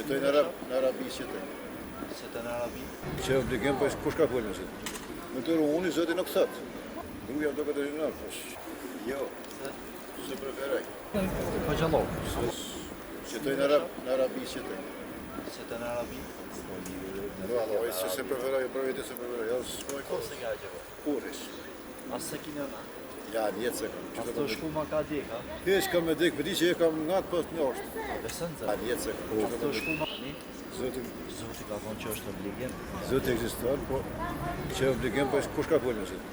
Jetoj në Arab, në Arabi si jetoj. Se të në Arabi? Që obligim, po kush ka folë me zëtë? Me të unë, zëti nuk thot. Gruja do këtë në po jo, se preferoj. Po gjallon. Jetoj në Arab, në Arabi si jetoj. Se të në Arabi? Valla, se se preferoj, për vete se preferoj, jo, s'po e Ko se ka agjëru? Kurrës. As se kini ona? Ja, në jetë se kam. As të shku ma ka dek, ha? Hiç kam me dek, po di që e kam ngat po të njohtë. A besën zë? Ja, në jetë se kam. As të shku ma... Ani? Zoti, Zoti ka thonë që është obligim. Zoti ekziston, po që obligim, po kush ka folë me zëtë?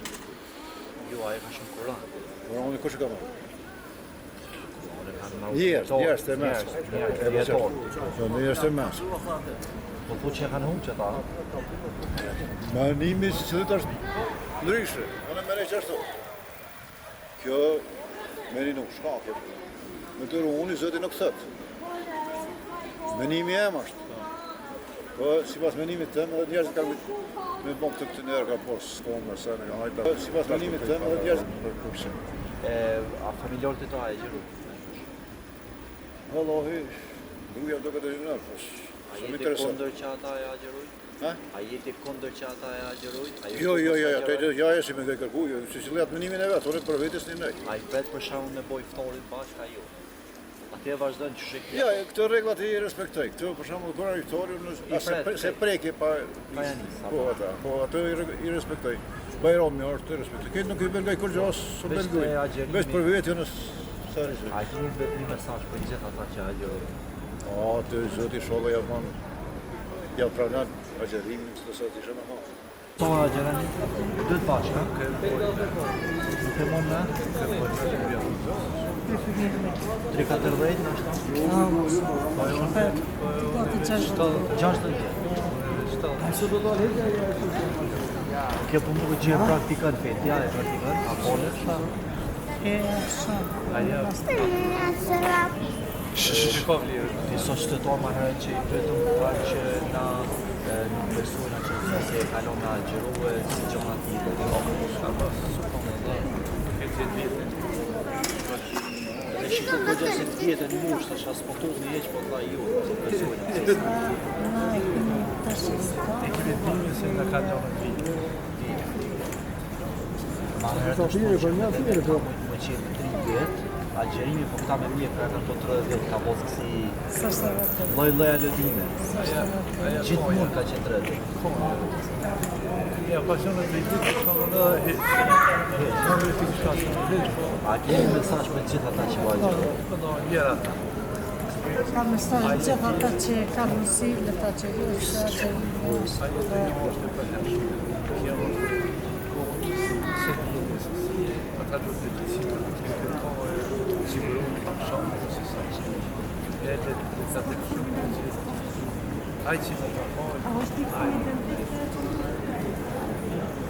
Jo, ajo ka shumë Kuran. Kurani kush e ka marrë? Kurani kanë marrë Njerëz, njerëz të mes. Njerëz, E po dietor. Po njerëz të mes. Po thu që e kanë humbë që ta. Menimi si që është ndryshe. Unë menej që ashtu. Kjo meni nuk shka kjo. Me të unë zoti nuk thot. Menimi jem është. Po sipas menimit tëm edhe njerëzit kanë me bën këtë këtë njerë ka pos s'ka më sa në hajta. Po sipas menimit tëm edhe njerëzit për kursim. E, a familjarët e ta e gjiru? Vallahi, gruaja do këtë në po. A S'më jeti intereson. kundër që ata e agjërojnë? Ha? A jeti kundër që ata e agjërojnë? A Jo, jo, jo, jo, të jo, jo, jo, si me kërku, jo, si cillat menimin e vet, unë për vetes një nëj. A i pret për shembull me boj ftorin bashkë a jo? Aty e vazhdon që shek Jo, këto rregullat i respektoj. Këto për shembull kur ai ftori unë I as se pret, pre, se preke pa Pa ja nis, Po ata, po ato i, re- i respektoj. Bajrami është i respektoj. Këtë nuk i belgoj kurrë as s'u Veç belgoj. te agjërimi. Veç për vete unë sa respektoj. A keni një mesazh për gjithë ata që agjërojnë? A, të zoti sholla ja bën ja pranon agjërimin, s'do sa të isha më ha. Sa agjëroni? Dy të bashkë, ha? Nuk e mon me? 3-40 në ashtë? Po jo, 60 vjetë. Kjo po më që e praktikon fetë, ja e praktikon, a folet? A jo, Disa qytetar më herët që i pyetëm tha që na e, nuk besojnë që se e kalon na agjërue si gjëna tjetër. Dhe shiko po gjë se tjetër në mush, tash as po tu një heq, po tha jo, se besojnë. E kemi dhimin se nga ka lënë vitë. Ma herët është thonë që edhe ka mujtë më qenë 30, agjërimi, po këta me mjekra kanë to 30 vjet, ka vos kësi lloj lloj aludime. Gjithmonë ka qenë 30 vjet. Ja pasionet e gjithë, s'ka më në hiç. Nuk e di çka s'ka hiç, po A keni mesazh për gjithë ata që po agjërojnë? po do njëra ata. Ka mesazh gjithë ata që kanë mundësi le ta agjërojnë, se agjërimi është Ajo të një është e përhershme. Kjo është kohë se jetës. Ata do të disin të kërkojë siguruar pak shumë ose sa. E le të ta të kështu të gjithë. Ai që do ta fal.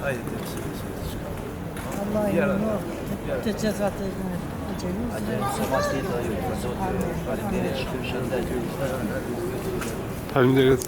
Ai të pse se çka. Allah i njoft të gjithë ata agjëruesve. Agjërim sa pas tjetër ju, për Zotin, faleminderit, shkrim shëndet. Faleminderit.